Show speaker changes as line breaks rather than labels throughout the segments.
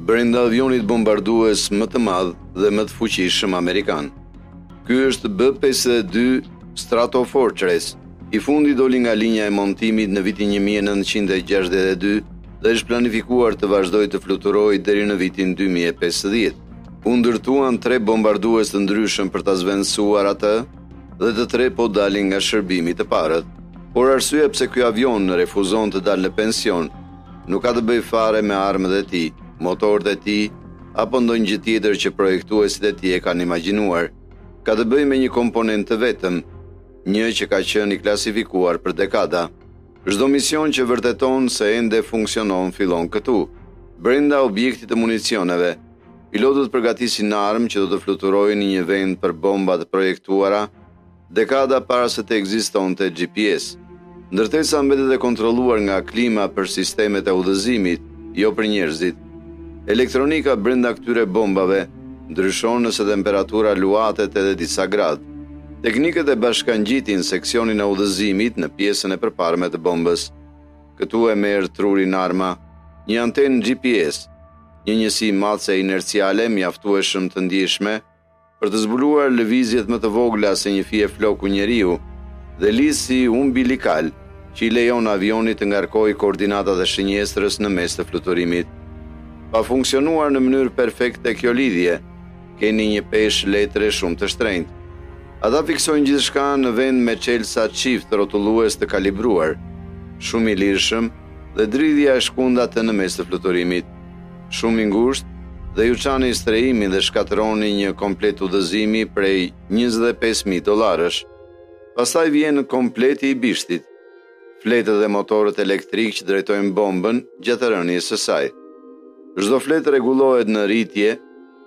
brenda avionit bombardues më të madh dhe më të fuqishëm amerikan. Ky është B-52 Stratofortress, i fundi doli nga linja e montimit në vitin 1962 dhe është planifikuar të vazhdojë të fluturojë deri në vitin 2050. U ndërtuan tre bombardues të ndryshëm për ta zëvendësuar atë dhe të tre po dalin nga shërbimi të parët. Por arsyeja pse ky avion refuzon të dalë në pension nuk ka të bëjë fare me armët e tij, motorët e tij apo ndonjë gjë tjetër që projektuesit e tij e kanë imagjinuar. Ka të bëjë me një komponent të vetëm, një që ka qenë i klasifikuar për dekada. Çdo mision që vërteton se ende funksionon fillon këtu, brenda objektit të municioneve. Pilotët përgatisin armë që do të fluturojnë në një vend për bomba të projektuara dekada para se të ekzistonte GPS. Ndërtesa mbetet e kontrolluar nga klima për sistemet e udhëzimit, jo për njerëzit. Elektronika brenda këtyre bombave ndryshon nëse temperatura luhatet edhe disa gradë. Teknikët e bashkangjitin seksionin e udhëzimit në pjesën e përparme të bombës. Këtu e merr trurin arma, një antenë GPS, një njësi matëse inerciale mjaftueshëm të ndjeshme për të zbuluar lëvizjet më të vogla se një fije floku njeriu dhe lidhësi umbilikal që i lejon avionit të ngarkojë koordinatat e shënjestrës në mes të fluturimit. Pa funksionuar në mënyrë perfekte kjo lidhje, keni një peshë letre shumë të shtrenjtë. Ata fiksojnë gjithçka në vend me çelësa çift rrotullues të kalibruar, shumë i lirshëm dhe dridhja e shkund atë në mes të fluturimit. Shumë i ngushtë dhe ju çani strehimin dhe shkatërroni një komplet udhëzimi prej 25.000 dollarësh. Pastaj vjen kompleti i bishtit, fletët dhe motorët elektrikë që drejtojnë bombën gjatë rënies së saj. Çdo fletë rregullohet në rritje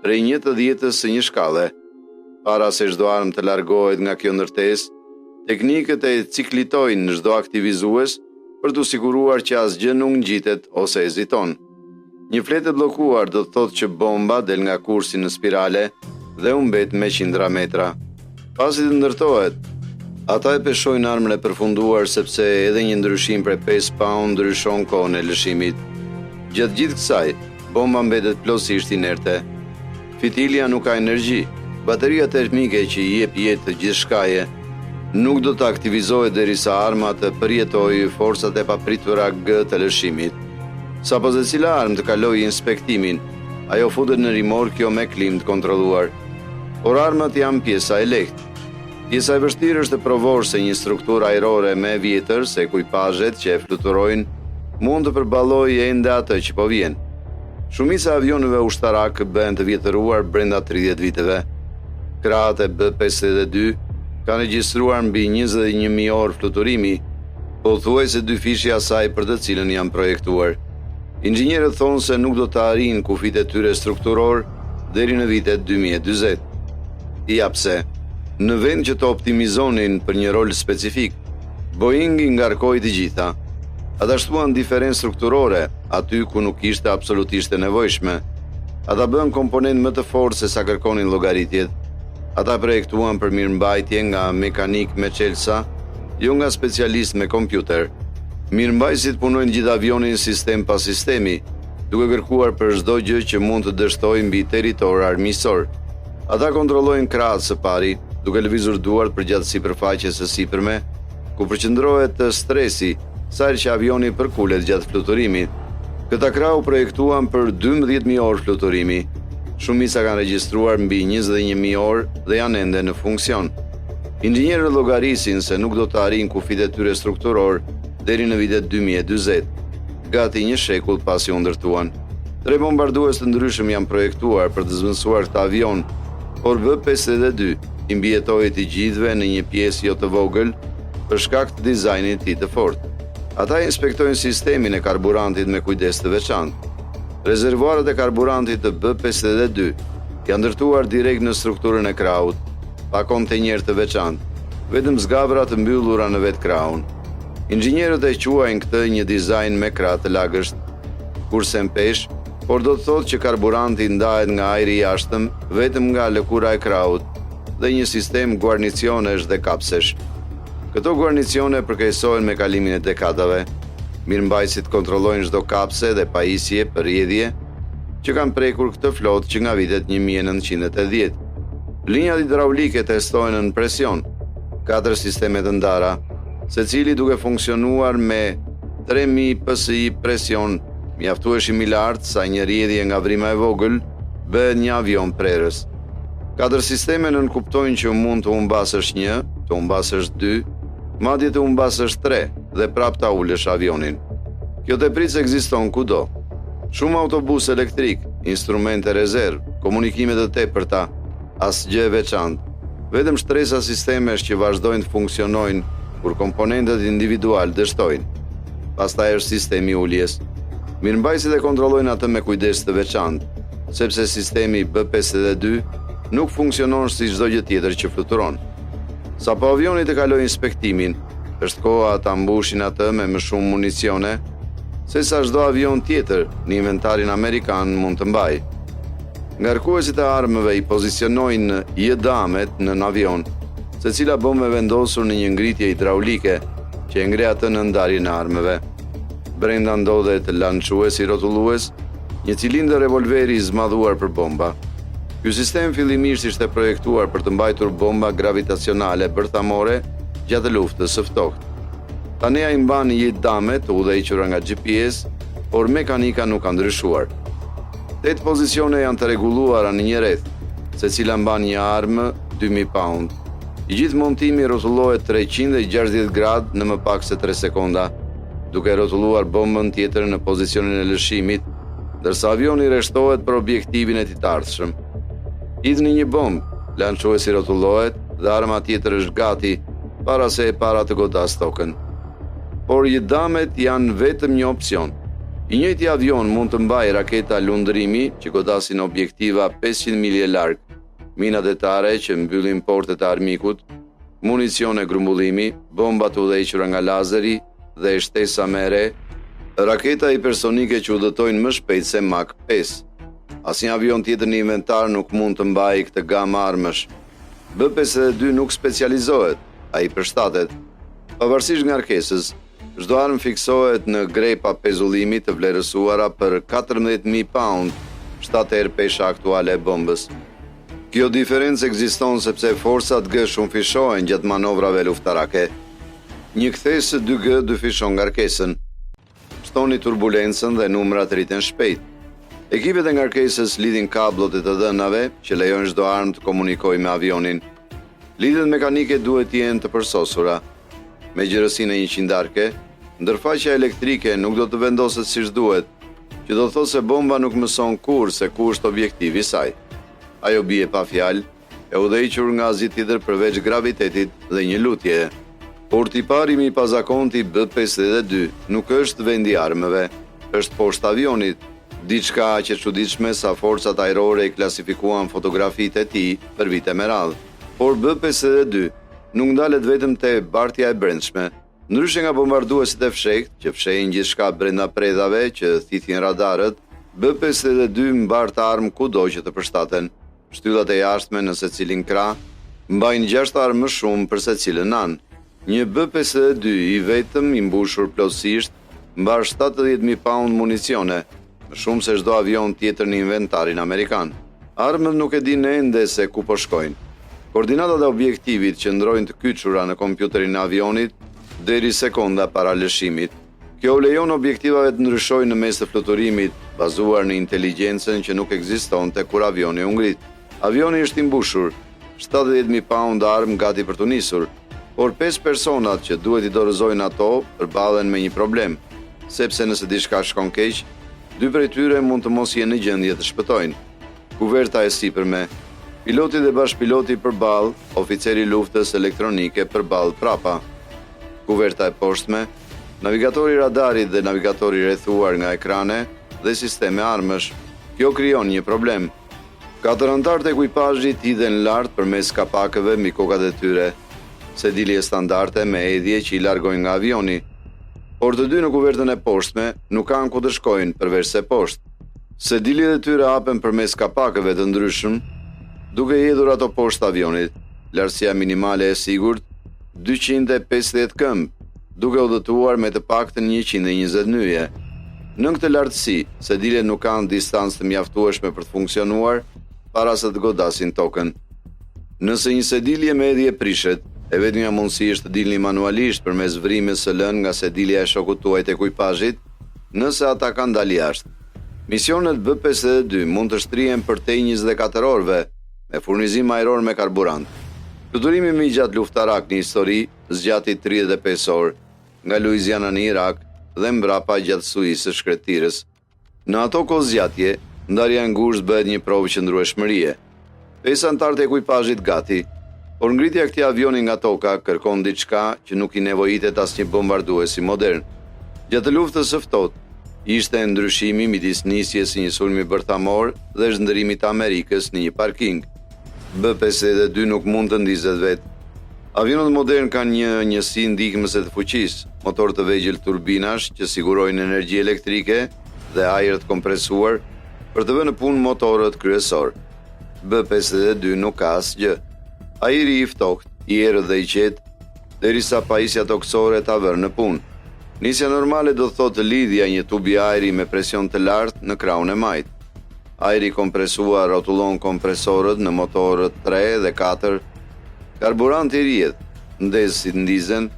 prej një të dhjetës së një shkalle. Para se çdo armë të largohet nga kjo ndërtesë, teknikët e ciklitojnë çdo aktivizues për t'u siguruar që asgjë nuk ngjitet ose heziton. Një fletë e bllokuar do të thotë që bomba del nga kursi në spirale dhe humbet me qindra metra. Pasi të ndërtohet, ata e peshojnë armën e përfunduar sepse edhe një ndryshim prej 5 paund ndryshon kohën e lëshimit. Gjatë gjithë kësaj, bomba mbetet plotësisht inerte. Fitilja nuk ka energji. Bateria termike që i jep jetë gjithçkaje nuk do të aktivizohet derisa arma të përjetojë forcat e papritura G të lëshimit. Sapo secila armë të kalojë inspektimin, ajo futet në rimorkio me klimë të kontrolluar. Por armët janë pjesa e lehtë. Pjesa e vështirë është të provosh se një strukturë ajrore më e vjetër se ekuipazhet që e fluturojnë mund të përballojë ende atë që po vjen. Shumica e avionëve ushtarakë bëhen të vjetëruar brenda 30 viteve. Krahët e B-52 kanë regjistruar mbi 21.000 orë fluturimi, pothuajse dyfishi i asaj për të cilën janë projektuar. Inxhinierët thonë se nuk do të arrijnë kufijtë e tyre strukturorë deri në vitet 2040. Ja pse, në vend që të optimizonin për një rol specifik, Boeing i ngarkoi të gjitha. Ata shtuan diferencë strukturore aty ku nuk ishte absolutisht e nevojshme. Ata bënë komponentë më të fortë se sa kërkonin llogaritjet. Ata projektuan për mirëmbajtje nga mekanikë me çelësa, jo nga specialistë me kompjuter. Mirëmbajtësit punojnë gjithë avionin sistem pas sistemi, duke kërkuar për çdo gjë që mund të dështojë mbi territor armiqësor. Ata kontrollojnë krahët së pari, duke lëvizur duart përgjatë sipërfaqes së sipërme, ku përqendrohet stresi sa herë që avioni përkulet gjatë fluturimit. Këta krahë u projektuan për 12.000 orë fluturimi. Shumica kanë regjistruar mbi 21.000 orë dhe janë ende në funksion. Inxhinierët llogarisin se nuk do të arrijnë kufijtë e tyre strukturorë deri në vitet 2040, gati një shekull pasi u ndërtuan. Tre bombardues të ndryshëm janë projektuar për të zëvendësuar këtë avion, por B-52 i mbijetoi të gjithëve në një pjesë jo të vogël për shkak të dizajnit të tij të fortë. Ata inspektojnë sistemin e karburantit me kujdes të veçantë. Rezervuarët e karburantit të B-52 janë ndërtuar direkt në strukturën e krahut, pa kontejnerë të veçantë, vetëm zgavra të mbyllura në vetë krahun. Inxhinierët e quajnë këtë një dizajn me krah të lagësht. Kursen peshë, por do të thotë që karburanti ndahet nga ajri i jashtëm vetëm nga lëkura e krahut dhe një sistem guarnicionesh dhe kapsesh. Këto guarnicione përkeqësohen me kalimin e dekadave. Mirëmbajtësit kontrollojnë çdo kapse dhe pajisje për rrjedhje. që kanë prekur këtë flotë që nga vitet 1980. Linjat hidraulike testohen nën presion, katër sisteme të ndara, secili duke funksionuar me 3000 PSI presion, mjaftueshëm i lartë sa një rrjedhje nga vrima e vogël bëhet një avion prerës. Katër sisteme nënkuptojnë që mund të humbasësh një, të humbasësh dy, madje të humbasësh tre dhe prapë ta ulësh avionin. Kjo tepricë ekziston kudo. Shumë autobusë elektrikë, instrumente rezervë, komunikime të tepërta, asgjë e veçantë, vetëm shtresa sistemesh që vazhdojnë të funksionojnë kur komponentët individualë dështojnë. Pastaj është sistemi i uljes. Mirëmbajtësit e kontrollojnë atë me kujdes të veçantë, sepse sistemi B-52 nuk funksionon si çdo gjë tjetër që fluturon. Sapo avioni të kalojë inspektimin, është koha ta mbushin atë me më shumë municione sesa çdo avion tjetër në inventarin amerikan mund të mbajë. Ngarkuesit e armëve i pozicionojnë JDAM-et nën avion, secila bombë e vendosur në një ngritje hidraulike që e ngre atë në ndarjen e armëve. Brenda ndodhet lançuesi rrotullues, një cilindër revolveri i zmadhuar për bomba. Ky sistem fillimisht ishte projektuar për të mbajtur bomba gravitacionale bërthamore gjatë luftës së ftohtë. Tani ai mban JDAM-e të udhëhequra nga GPS, por mekanika nuk ka ndryshuar. Tetë pozicione janë të rregulluara në një rreth, secila mban një armë 2000 pound. I gjithë montimi rrotullohet 360 gradë në më pak se 3 sekonda, duke rrotulluar bombën tjetër në pozicionin e lëshimit, ndërsa avioni rreshtohet për objektivin e tij të ardhshëm. Hidhni një bombë, lançuesi rrotullohet dhe arma tjetër është gati para se e para të godasë tokën. Por JDAM-et janë vetëm një opsion. I njëjti avion mund të mbajë raketa lundrimi që godasin objektiva 500 milje larg, mina detare që mbyllin portet e armikut, municione grumbullimi, bomba të udhëhequra nga lazeri dhe shtesa më e re, raketa hipersonike që udhëtojnë më shpejt se Mach 5. Asnjë avion tjetër në inventar nuk mund të mbajë këtë gamë armësh. B-52 nuk specializohet, ai përshtatet. Pavarësisht ngarkesës, çdo armë fiksohet në grepa pezullimi të vlerësuara për 14.000 pound, 7 herë pesha aktuale e bombës. Kjo diferencë ekziston sepse forcat G shumëfishohen gjatë manovrave luftarake. Një kthesë 2G dyfishon ngarkesën. Shtoni turbulencën dhe numrat rriten shpejt. Ekipet e ngarkesës lidhin kabllot e të dhënave që lejojnë çdo armë të komunikojë me avionin. Lidhjet mekanike duhet të jenë të përsosura. Me gjerësinë e një qindarke, ndërfaqja elektrike nuk do të vendoset siç duhet, që do të thotë se bomba nuk mëson kurrë se ku është objektivi i saj. Ajo bie pa fjalë, e udhëhequr nga asgjë tjetër përveç gravitetit dhe një lutjeje. Por tiparimi i pazakontë i B-52 nuk është vendi i armëve, është poshtë avionit, diçka aq e çuditshme sa forcat ajrore i klasifikuan fotografitë e tij për vite me radhë. Por B-52 nuk ndalet vetëm te bartja e brendshme. Ndryshe nga bombarduesit e fshehtë, që fshehin gjithçka brenda predhave që thithin radarët, B-52 mbart armë kudo që të përshtaten. Shtyllat e jashtme në secilin krah mbajnë 6 armë më shumë për secilën anë. Një B-52 i vetëm i mbushur plotësisht mban 70.000 pound municione, më shumë se çdo avion tjetër në inventarin amerikan. Armët nuk e dinë ende se ku po shkojnë. Koordinatat e objektivit qëndrojnë të kyçura në kompjuterin e avionit deri sekonda para lëshimit. Kjo u lejon objektivave të ndryshojnë në mes të fluturimit, bazuar në inteligjencën që nuk ekzistonte kur avioni u ngrit. Avioni është i mbushur, 70.000 pound armë gati për t'u nisur, por 5 personat që duhet t'i dorëzojnë ato përballen me një problem, sepse nëse diçka shkon keq, dy prej tyre mund të mos jenë në gjendje të shpëtojnë. Kuverta e sipërme, piloti dhe bashkëpiloti përballë, oficeri i luftës elektronike përballë prapa. Kuverta e poshtme, navigatori i radarit dhe navigatori i rrethuar nga ekrane dhe sisteme armësh. Kjo krijon një problem. Katër anëtarët e ekuipazhit hidhen lart përmes kapakëve mbi kokat e tyre, sedilje standarde me hedhje që i largojnë nga avioni. Por të dy në kuvertën e poshtme nuk kanë ku të shkojnë përveçse poshtë. Sediljet e tyre hapen përmes kapakëve të ndryshëm, duke i hedhur ato poshtë avionit. Lartësia minimale e sigurt 250 këmbë, duke udhëtuar me të paktën 120 nyje. Nën këtë lartësi, sediljet nuk kanë distancë të mjaftueshme për të funksionuar para se të godasin tokën. Nëse një sedilje me hedhje prishet, e vetmja mundësi është të dilni manualisht përmes vrimës së lënë nga sedilja e shokut tuaj të ekuipazhit, nëse ata kanë dalë jashtë. Misionet B-52 mund të shtrihen përtej 24 orëve, me furnizim ajror me karburant. Fluturimi më i gjatë luftarak në histori zgjati 35 orë, nga Luiziana në Irak dhe mbrapa gjatë stuhisë së shkretëtirës. Në ato kohëzgjatje, ndarja e ngushtë bëhet një provë qëndrueshmërie. Pesë anëtarët e ekuipazhit gati, por ngritja e këtij avioni nga toka kërkon diçka që nuk i nevojitet asnjë bombarduesi modern. Gjatë Luftës së Ftohtë, ishte ndryshimi midis nisjes së një sulmi bërthamor dhe shndërrimit të Amerikës në një parking. B-52 nuk mund të ndizet vetë. Avionët modernë kanë një njësi ndihmëse të fuqisë, motorë të vegjël turbinash që sigurojnë energji elektrike dhe ajër të kompresuar për të vënë në punë motorët kryesorë. B-52 nuk ka asgjë. Ajri i ftohtë, i errët dhe i qetë, derisa pajisja tokësore ta vërë në punë. Nisja normale do të thotë lidhja e një tubi ajri me presion të lartë në krahun e majtë. Ajri i kompresuar rrotullon kompresorët në motorët 3 dhe 4. Karburanti rrjedh, ndezësit ndizen.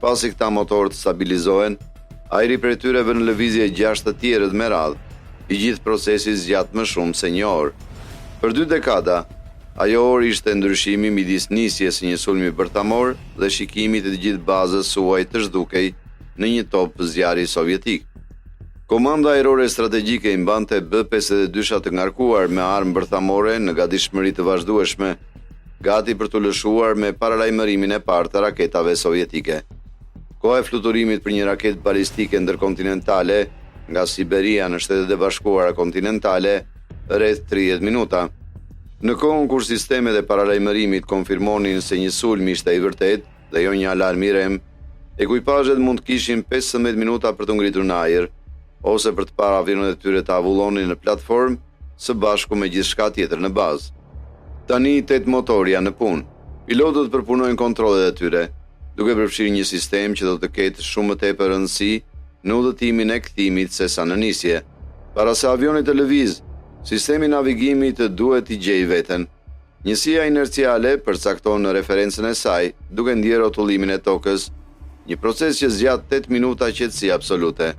Pasi këta motorë të stabilizohen, ajri prej tyre vë në lëvizje 6 të tjerët me radhë. I gjithë procesi zgjat më shumë se një orë. Për dy dekada, ajo orë ishte ndryshimi midis nisjes së një sulmi bërthamor dhe shikimit të të gjithë bazës suaj të zhdukej në një top zjarri sovjetik. Komanda Ajrore Strategjike i mbante B-52-shat të ngarkuar me armë bërthamore në gatishmëri të vazhdueshme, gati për t'u lëshuar me paralajmërimin e parë të raketave sovjetike. Koha e fluturimit për një raketë balistike ndërkontinentale nga Siberia në Shtetet e Bashkuara kontinentale rreth 30 minuta. Në kohën kur sistemet e paralajmërimit konfirmonin se një sulm ishte i vërtetë, dhe jo një alarm i rremë, ekuipazhet mund të kishin 15 minuta për t'u ngritur në ajër, ose për të parë avionët e tyre të avullonin në platformë së bashku me gjithçka tjetër në bazë. Tani tetë motorë janë në punë. Pilotët përpunojnë kontrollet e tyre, duke përfshirë një sistem që do të ketë shumë më tepër rëndësi në udhëtimin e kthimit sesa në nisje. Para se avioni të lëvizë, sistemi i navigimit duhet të gjejë veten. Njësia inerciale përcakton referencën e saj, duke ndjerë rrotullimin e tokës, një proces që zgjat 8 minuta qetësi absolute.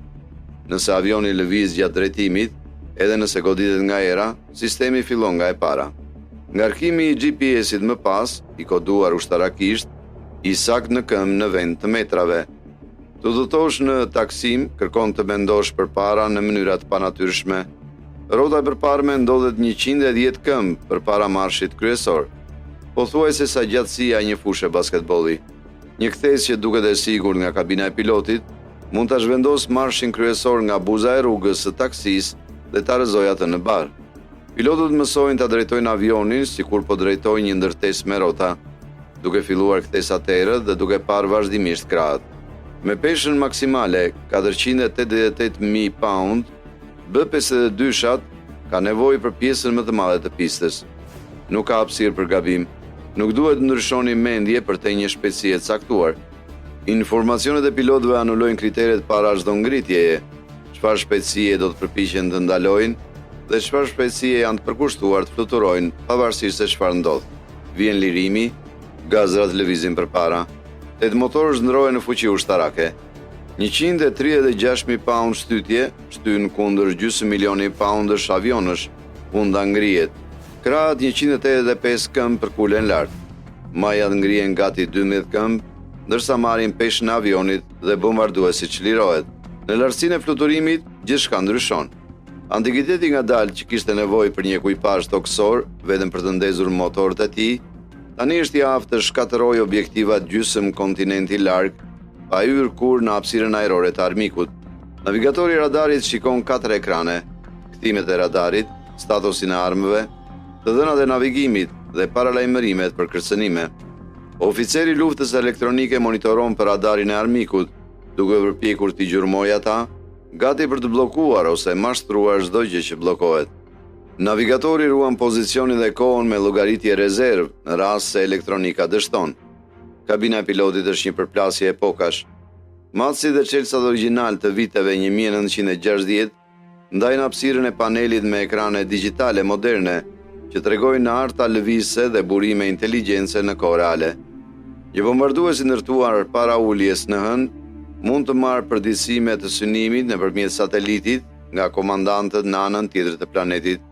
Nëse avioni lëviz gjatë drejtimit, edhe nëse goditet nga era, sistemi fillon nga e para. Ngarkimi i GPS-it më pas, i koduar ushtarakisht, i saktë në këmbë në vend të metrave. Të udhëtosh në taksim kërkon të mendosh përpara në mënyra të panatyrshme. Rrota e përparme ndodhet 110 këmbë përpara marshit kryesor, pothuajse sa gjatësia e një fushe basketbolli. Një kthesë që duket e sigurt nga kabina e pilotit, mund ta zhvendosë marshin kryesor nga buza e rrugës së taksisë dhe ta rrëzojë atë në bar. Pilotët mësojnë ta drejtojnë avionin sikur po drejtojnë një ndërtesë me rrota, duke filluar kthesat errët dhe duke parë vazhdimisht krahët. Me peshën maksimale 488.000 pound, B-52-shat ka nevojë për pjesën më të madhe të pistës. Nuk ka hapësirë për gabim. Nuk duhet të ndryshoni mendje përtej një shpejtësie të caktuar. Informacionet e pilotëve anulojnë kriteret para çdo ngritjeje, çfarë shpejtësie do të përpiqen të ndalojnë dhe çfarë shpejtësie janë të përkushtuar të fluturojnë pavarësisht se çfarë ndodh. Vjen lirimi, gazrat lëvizin përpara. Tetë motorë shndërrohen në fuqi ushtarake. 136.000 pound shtytje shtyjnë kundër gjysmë milioni poundësh avionësh, hunda ngrihet. Krahët 185 këmbë përkulen lart. Majat ngrihen gati 12 këmbë, ndërsa marrin peshën e avionit dhe bombarduesi çlirohet. Në lartësinë e fluturimit, gjithçka ndryshon. Antikiteti i ngadaltë që kishte nevojë për një ekuipazh tokësor vetëm për të ndezur motorët e tij, tani është i aftë të shkatërrojë objektivat gjysmë kontinenti larg, pa hyrë kurrë në hapësirën ajrore të armikut. Navigatori i radarit shikon katër ekrane, kthimet e radarit, statusin e armëve, të dhënat e navigimit dhe paralajmërimet për kërcënime. Oficeri i luftës elektronike monitoron për radarin e armikut, duke u përpjekur t'i gjurmojë ata, gati për të bllokuar ose mashtruar çdo gjë që bllokohet. Navigatori ruan pozicionin dhe kohën me llogaritje rezervë në rast se elektronika dështon. Kabina e pilotit është një përplasje epokash. Matësit dhe çelësat origjinalë të viteve 1960 ndajnë hapësirën e panelit me ekrane digjitale moderne që tregojnë harta lëvizëse dhe burime inteligjence në kohë reale. Një bombardues i ndërtuar para uljes në Hënë mund të marrë përditësime të synimit nëpërmjet satelitit nga komandantët në anën tjetër të planetit.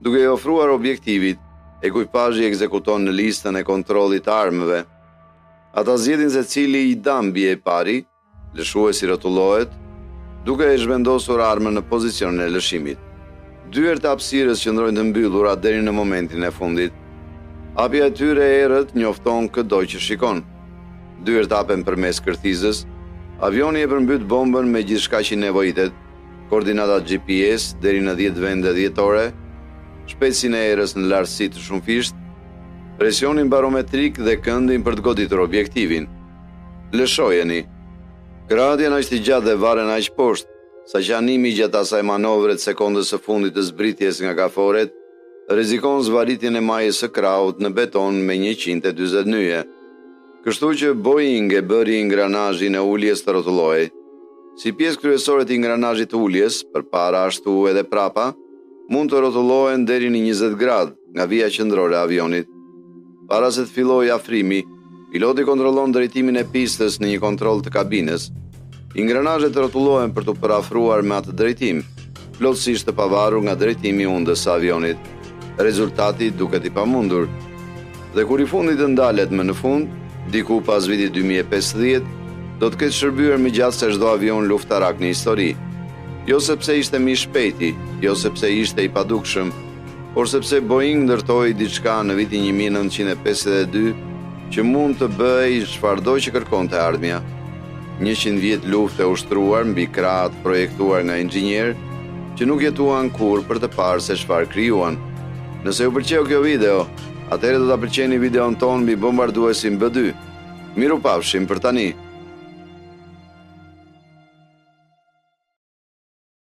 Duke iu afruar objektivit, ekuipazhi ekzekuton në listën e kontrollit të armëve. Ata zgjedhin se cili idam bie i pari, lëshuesi rrotullohet, duke e zhvendosur armën në pozicionin e lëshimit. Dyert e hapësirës qëndrojnë të mbyllura deri në momentin e fundit. Hapja e tyre e errët njofton këdo që shikon. Dyert hapen përmes kërthizës, avioni e përmbyt bombën me gjithçka që nevojitet, koordinatat GPS deri në 10 vende dhjetore, shpejtësinë e erës në lartësi të shumëfishtë, presionin barometrik dhe këndin për të goditur objektivin. Lëshojeni. Krahët janë aq të gjatë dhe varen aq poshtë, saqë animi gjatë asaj manovre të sekondës së fundit të zbritjes nga gaforet, rrezikon zvarritjen e majës së krahut në beton me 140 nyje. Kështu që Boeing e bëri ingranazhin e uljes të rrotullohej. Si pjesë kryesore të ingranazhit të uljes, përpara ashtu edhe prapa, mund të rrotullohen deri në 20 gradë nga vija qendrore e avionit. Para se të fillojë afrimi, piloti kontrollon drejtimin e pistës në një kontroll të kabinës. Ingranazhet rrotullohen për t'u përafruar me atë drejtim, plotësisht të pavarur nga drejtimi i hundës së avionit. Rezultati duket i pamundur. Dhe kur i fundit të ndalet më në fund, diku pas vitit 2050, do të ketë shërbyer më gjatë se çdo avion luftarak në histori. Jo sepse ishte më i shpejti, jo sepse ishte i padukshëm, por sepse Boeing ndërtoi diçka në vitin 1952 që mund të bëhej çfarëdo që kërkonte e ardhmja. 100 vjet luftë e ushtruar mbi krahë të projektuar nga inxhinierë që nuk jetuan kurrë për të parë se çfarë krijuan. Nëse ju pëlqeu kjo video, atëherë do ta pëlqeni videon tonë mbi bombarduesin B2. Mirupafshim për tani.